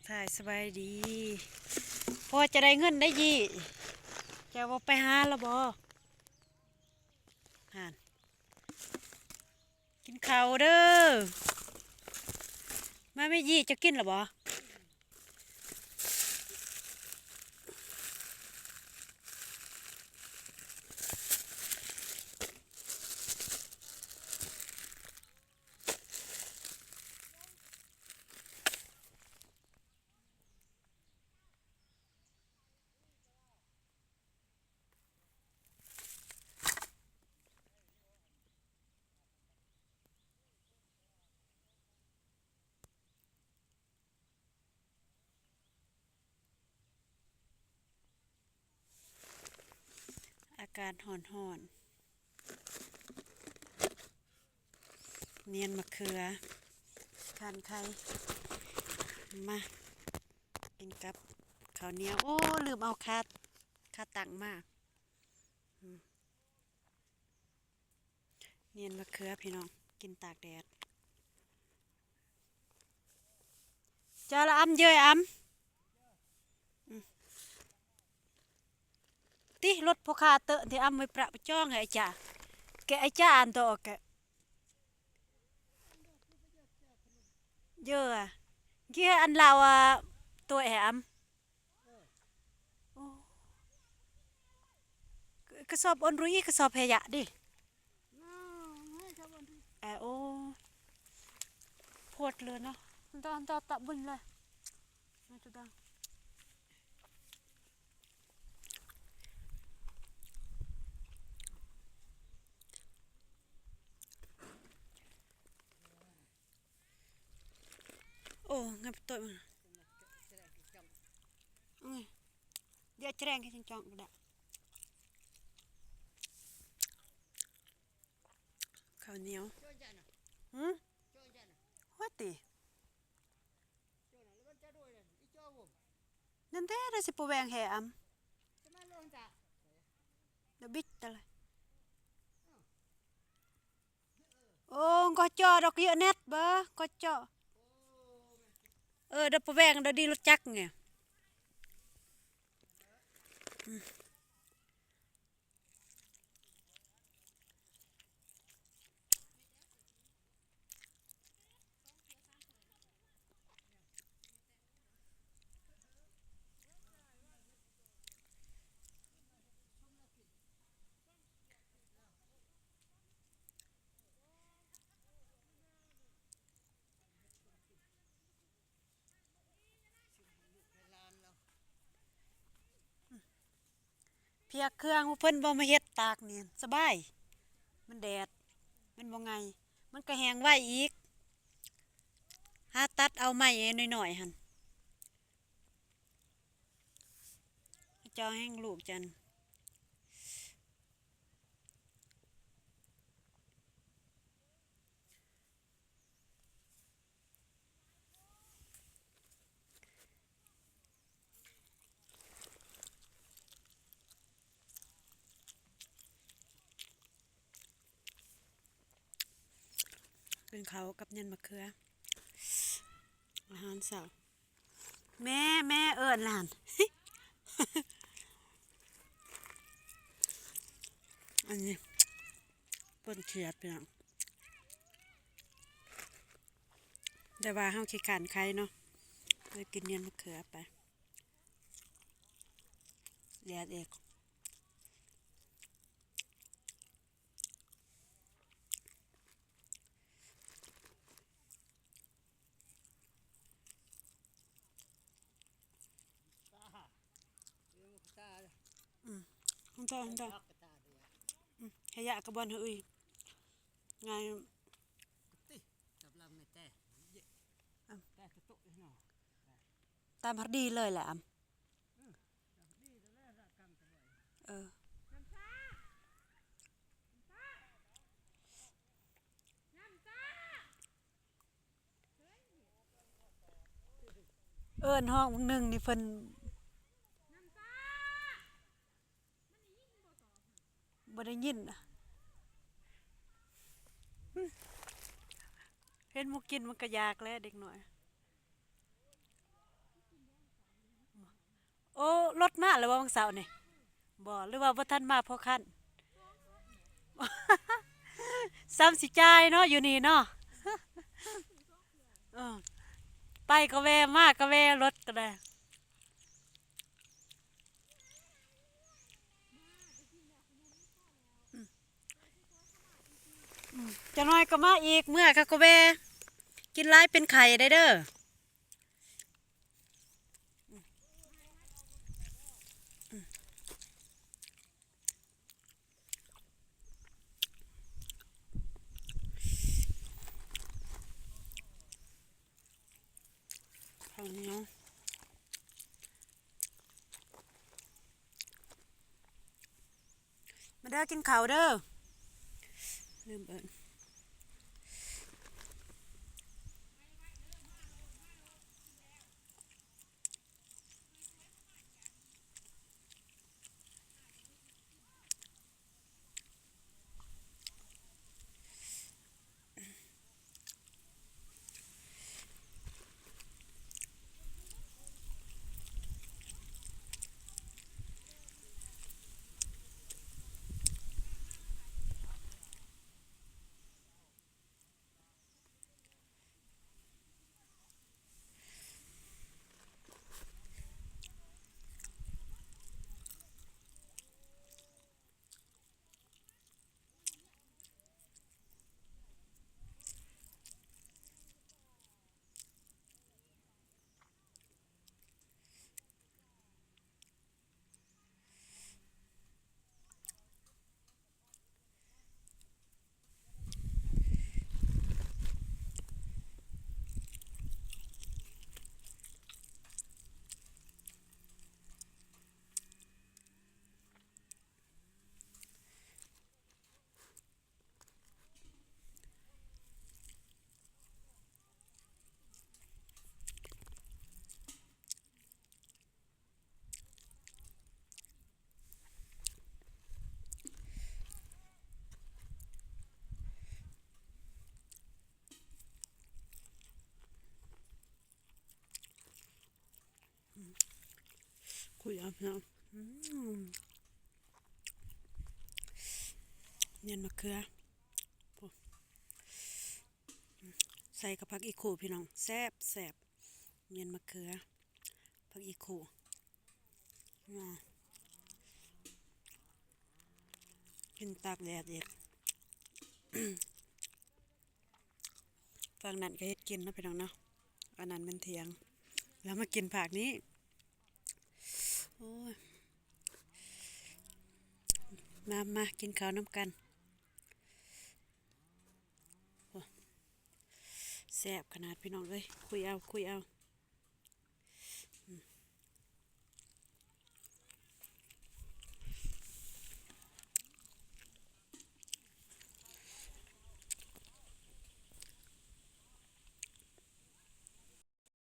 ສາຍສະບາຍດີ ພໍຈະໄດ້ເງິນໄດ້ຢີ່ ເຈົ້າບໍ່ໄປຫາລະບໍ່? ຫັ້ນ ກິນເຂົ້າເດີ ມາແມ່ຢີ່ ເຈົ້າກິນລະບໍ່? ອາກາດຮ້ອນໆ ໜຽນມະເຂືອ ຄານໄຂ່ ມາກິນກັບເຂົ້າໜຽວ. ໂອ້ ລືມເອົາຂາ ຂາຕັ້ງມາ. ອືມ ໜຽນມະເຂືອພີ່ນ້ອງ ກິນຕາກແດດ. ເຈົ້າລະອຳເຍີອອຳ ອືມ ຕິລົດພໍ່ຄ້າເຕີທີ່ອຳໄວ້ປະປະຈອງໃຫ້ອາຈາ ແກະອາຈາອັນໂຕແກະ ເຢີອ ກີ້ອັນລາວອະ ໂຕແອອຳ. ໂອ້ ກະສອບອົນລຸຍ ກະສອບຂະຫຍະເດ້. ເອີ ໂອ້ ໂພດເລີຍເນາະ ດອນດອຕະບຸນເລີຍ. ໂອ້ ງັບໂຕະ ເອີ ດຽວຈະແລງໃຫ້ຈັງຈ່ອງກະດະ ເຂົ້າໜຽວ ຫື ຫົວຕິ ນັ້ນແທ້ ລະຊິບໍ່ແຫວ່ງແຮ່ອຳ ລະບິດຕະລະ. ໂອ້ ກໍຈໍດອກເຍອະແນັດເບີ ກໍຈໍ ເອີ ດອກປະແວງ ດອກດີລົດຈັກນີ້. ພຽກເຄື່ອງ ເພິ່ນບໍ່ມາເຮັດຕາກນີ້ສະບາຍ ມັນແດດ ມັນບໍ່ໄງ່ ມັນກະແຫ້ງໄວອີກ. ຫາຕັດເອົາໄມ້ນ້ອຍໆຫັ້ນ ເຈົ້າແຮ່ງລູກຈັນ. ກິນເຂົ້າກັບໜຽນມະເຂືອ ອາຫານເຊົ້າ. ແມ່ ແມ່ເອີ້ນຫຼານ ອັນນີ້ ເພິ່ນຂຽດ ພີ່ນ້ອງ ແຕ່ວ່າເຮົາຂີ້ຄ້ານໄຂເນາະ ເລີຍກິນໜຽນມະເຂືອໄປ ແດດອີກ. ອືມ ຫັ້ນເຖາະ ຫັ້ນເຖາະ ອືມ ຂະຫຍະກະບ່ອນເຮີ້ຍ ງ່າຍ ຕາມພອດດີເລີຍແຫຼະອຳ. ເອີ ເອີ້ນຮ້ອງບາງໜຶ່ງນີ້ເພິ່ນບໍ່ໄດ້ຍິນ ເຫັນໝູ່ກິນມັນກະຢາກແຫຼະເດັກນ້ອຍ. ໂອ້ ລົດມາແລ້ວບໍ່ ວັງເສົານີ້? ບໍ່ ຫຼືວ່າບໍ່ທັນມາພໍຄັນ? ສ່ຳຊິຈ່າຍເນາະ ຢູ່ນີ້ເນາະ. ເອີ ໄປກໍແວ່ ມາກໍແວ່ ລົດກໍໄດ້. ອືມ ອືມ ຈັກໜ້ອຍກໍມາອີກ ເມື່ອເຂົາກໍແວ່ ກິນຫຼາຍເປັນໄຂ້ໄດ້ເດີ. ເຂົ້າໜຽວ ມາເດີ ກິນເຂົ້າເດີ ລືມເອີ້ນ. ຄຸຍເອົາເນາະ ອືມ ໜຽນມະເຂືອ ໂອ້ ໃສ່ກັບຜັກອີ່ຄູ່ ພີ່ນ້ອງ ແຊບໆ ໜຽນມະເຂືອ ຜັກອີ່ຄູ່ ອືມ ກິນຕາກແດດອີກ. ຝັ່ງນັ້ນກໍເຮັດກິນເນາະ ພີ່ນ້ອງເນາະ ອັນນັ້ນແມ່ນຖຽງ ແລ້ວມາກິນພາກນີ້ ໂອ້ຍ ມາ ມາກິນເຂົ້ານຳກັນ ໂອ້ ແຊບຂະໜາດ ພີ່ນ້ອງເອີຍ ຄຸຍເອົາ ຄຸຍເອົາ.